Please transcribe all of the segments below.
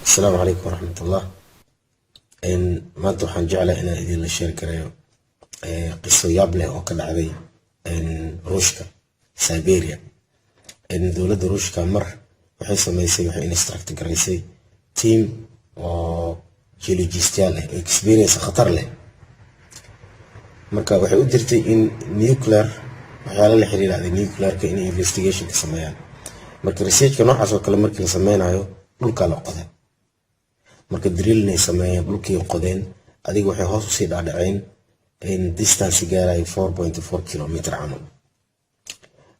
Asalaamu calaykum waraxmatullah. Maanta waxaan jeclahay inaan idinla share gareeyo qiso yaab leh oo ka dhacday Ruushka, Siberia. Dowladda Ruushka mar waxay sameysay, waxay instruct garaysay team oo geologistyaal ah oo experience khatar leh. Marka waxay u dirtay in nuclear, waxyaala la xiriira nuclearka, inay investigation ka sameeyaan. Marka researchka noocaas oo kale markii la sameynayo, dhulkaa la qoday. Marka drillinay sameeyeen, dhulkii qodeen. Adiga waxay hoos usii dhaadhaceen distance gaarayo 4.4 kilometer camal.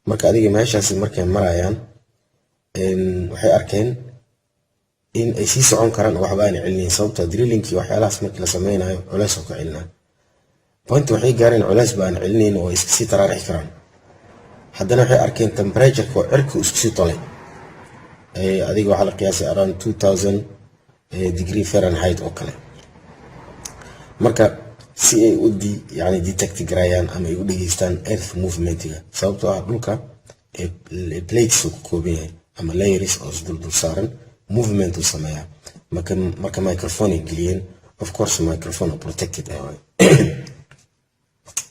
Marka adiga meeshaasi markay marayaan, waxay arkeen in ay sii socon karaan oo waxba aanay celinayn, sababta drillingkii waxyaalahaas markii la sameynayo culeys oo ka celinaa. Point waxay gaareen culeys ba aan celinayn oo ay iska sii taraarixi karaan. Haddana waxay arkeen temperatureka oo cirka isku sii tolay. Adiga waxaa la qiyaasay around 2000 degree Fahrenheit oo kale. Marka si ay u yani detect garayaan ama ay u dhegeystaan earth movementiga, sababtoo ah dhulka plates uu ka kooban yahay ama layers oo isdul dul saaran, movement uu sameeyaa. Marka microphone ay geliyeen, of course microphone oo protected ah waay.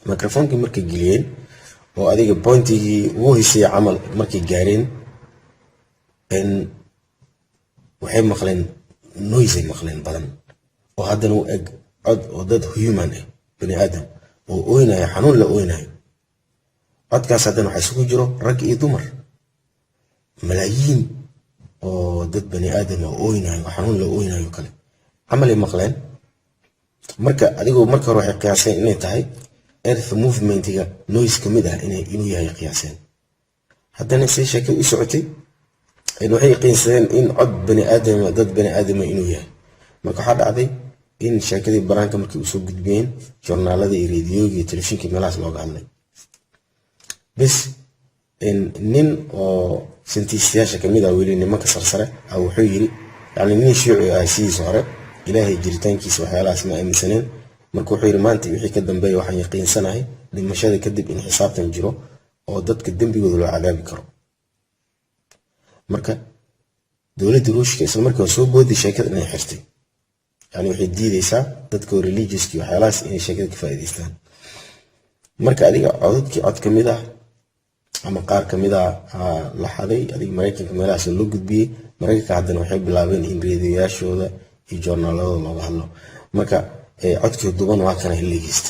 Microphonekii markay geliyeen oo adiga pointigii ugu hoysayay camal markay gaareen, waxay maqleen noise ay maqleen badan oo haddana u eg cod oo dad human ah, bani aadam oo oynayo, xanuun la oynayo. Codkaas haddana waxaa isugu jiro rag iyo dumar, malaayiin oo dad bani aadam oo oynayo oo xanuun la oynayo kale camalay maqleen. Marka adigoo marka hore waxay qiyaaseen inay tahay earth movementiga noise ka mid ah inuu yahay qiyaaseen. Haddana say sheekada u socotay, waxay yaqiinsadeen in cod bani aadama, dad bani aadama inuu yahay. Marka waxaa dhacday in sheekadii baraanka markii usoo gudbiyeen joornaalada iyo rediyoga iyo telefishinka, meelahaas looga hadlay bes. Nin oo scientistayaasha kamid ah, weli nimanka sarsare ah, wuxuu yiri, yani nin shuuci ah sidiisa hore, Ilaahay jiritaankiisa waxyaalahaas ma aaminsaneen. Marka wuxuu yiri, maanta wixii ka dambeeya waxaan yaqiinsanahay dhimashada kadib in xisaabtan jiro oo dadka dembigooda loo cadaabi karo. Marka dowladda Ruushka isla markii waa soo booday sheekada inay xirtay, yani waxay diideysaa dadka religiouski waxyaalahaas inay sheekada ka faa'iidaystaan. Marka adiga codadkii cod ka mid ah ama qaar ka mid ah la xaday, adiga Maraykanka meelahaas loo gudbiyey. Maraykanka haddana waxay bilaabeen in reediyoyaashooda iyo joornaaladooda looga hadlo. Marka codkii duban waa kana, in dhegeysta.